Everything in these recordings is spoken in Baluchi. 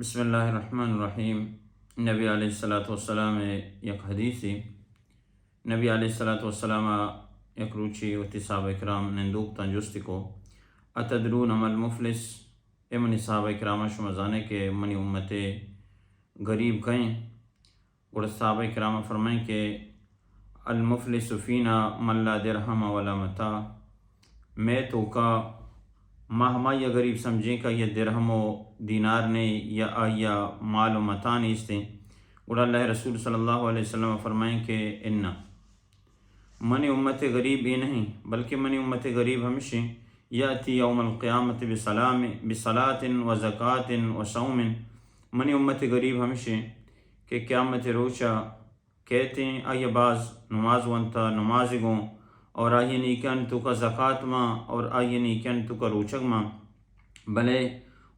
بسم اللہ الرحمن الرحیم۔ نبی علیہ الصلوۃ والسلام ءِ یک حدیثے۔ نبی علیہ الصلوۃ والسلام ءَ یک روچے وتی صحابہ کرام نندوک تاں جستی کو، اتدرون ما المفلس؟ اے منی صحابہ کرام، شما زانے کہ منی امت ءِ غریب کئیں؟ گڑا صحابہ کرام فرمائیں کہ المفلس فینا من لا درہم ولا متاع۔ مئے توکا ما ہمائی ءَ غریب سمجھیں کہ آئی ءَ درہم و دینار نے یا آئی ءَ مال و متاع نیستیں۔ گڑا اللہ رسول صلی اللہ علیہ وسلم فرمائیں کہ انا، منی امت غریب اے نہیں، بلکہ منی امت غریب ہمشیں، یأتی یوم القیامۃ بسلام، بصلاۃ و زکاۃ و صوم۔ منی امت غریب ہمشیں کہ قیامت روچا کیتیں آئی ءَ باز نماز ونتا، نماز گوں، اور آئی ءِ نیکیانی توکا زکات ماں، اور آئی ءِ نیکیانی توکا روچگ ماں۔ بلے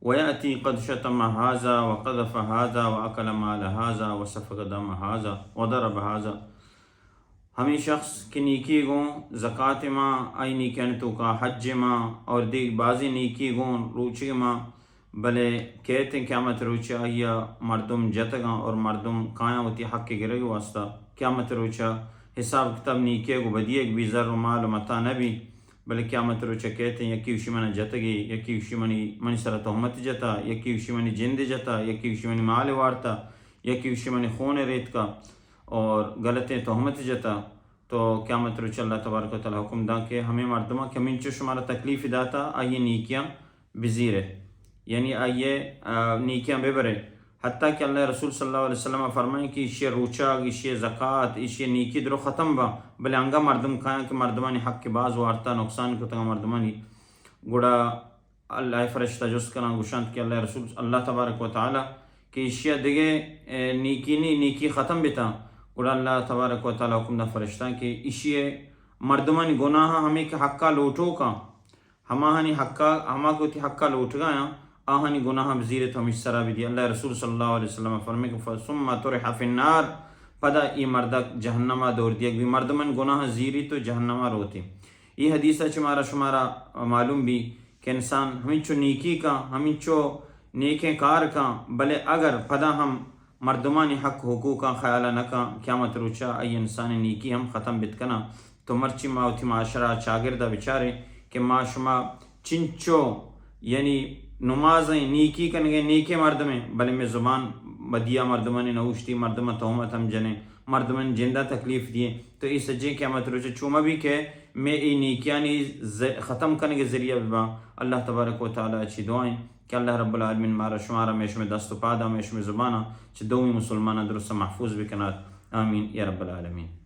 ویأتی قد شتم هذا وقذف هذا وأكل مال هذا وسفك دم هذا وضرب هذا۔ ہمے شخص کہ نیکی گوں، زکات ماں، آئی نیکیانی توکا حج ماں، اور دیگ بازیں نیکی گوں روچگ ماں، بلے کیتیں قیامت روچ آئی ءَ مردم جتگاں اور مردم کایاں وتی حق گرگ واسطہ۔ قیامت روچ حساب کتاب نیکیگ و بدیگ بی، زر و مال و متاع نہ بی، بلے قیامت روچ کیتیں یکی وشی من جتگی، یکی وشی منی، منی سر تہمت جتا، یکی وشی منی جند جتا، یکی وشی منی مال وارتا، یکی وشی منی خون ریتکا اور غلطیں تہمت جتا۔ تو قیامت روچ اللہ تبارک و تعالی حکم داں کہ ہمے مردماں کہ ہمینچو شمارا تکلیف داتا، آئی نیکیاں بزیرے، یعنی آئی، آ، نیکیاں ببرے۔ حتیٰ کہ اللہ رسول صلی اللہ علیہ وسلم فرمائیں کہ ایشی روچگ، ایشی زکات، ایشی نیکی درو ختم با، بلے انگا مردم کایاں کہ مردمانی حق باز وارتا، نقصان کتگا مردمانی۔ گڑا اللہ فرشتہ جست کناں، گوشنت کہ اللہ رسول، اللہ تبارک و تعالی کہ ایشی دگہ، اے، نیکی نی، نیکی ختم بتا۔ گڑا اللہ تبارک و تعالی حکم دا فرشتہ کہ ایشی مردمانی گناہ ہمیں کہ حقا لوٹوکاں، ہماہانی حقا، ہما کہ وتی حقا لوٹگایاں، آہانی گناہ بزیرے تو ہمیش سرا بدی۔ اللہ رسول صلی اللہ علیہ وسلم فرمائے کہ ف-، ثم طرح فی النار، پدا ای مردک جہنما دور دیگ بی۔ مردمانی گناہ زیری تو جہنما روتی۔ ای حدیث چہ مارا شمارا معلوم بی کہ انسان ہمینچو نیکی کاں، ہمینچو نیکیں کار کاں، بلے اگر پدا ہم مردمانی حق حقوقاں خیال نہ کاں، قیامت روچا ای انسانی نیکی ہم ختم بت کناں۔ تو مرچی ما وتی معاشرہ چاگردا بچاریں کہ ما شما چنچو، یعنی نمازیں، نیکی کنگیں، نیکیں مردمیں، بلے مئے زبان بدیا مردمانی نہ اوشتی، مردماں تہمت ہم جنیں، مردمانی جندا تکلیف دییں۔ تو ای سجیں قیامت روچا چو مہ بی کہ مئے ای نیکیانی ز-، ختم کنگے ذریعہ بباں۔ اللہ تبارک و تعالی چی دعائیں کہ اللہ رب العالمین مارا شمارا مئے شمئے دست و پادا، مئے شمئے زبانا چہ دومی مسلماناں درست محفوظ بکنات۔ آمین یا رب العالمین۔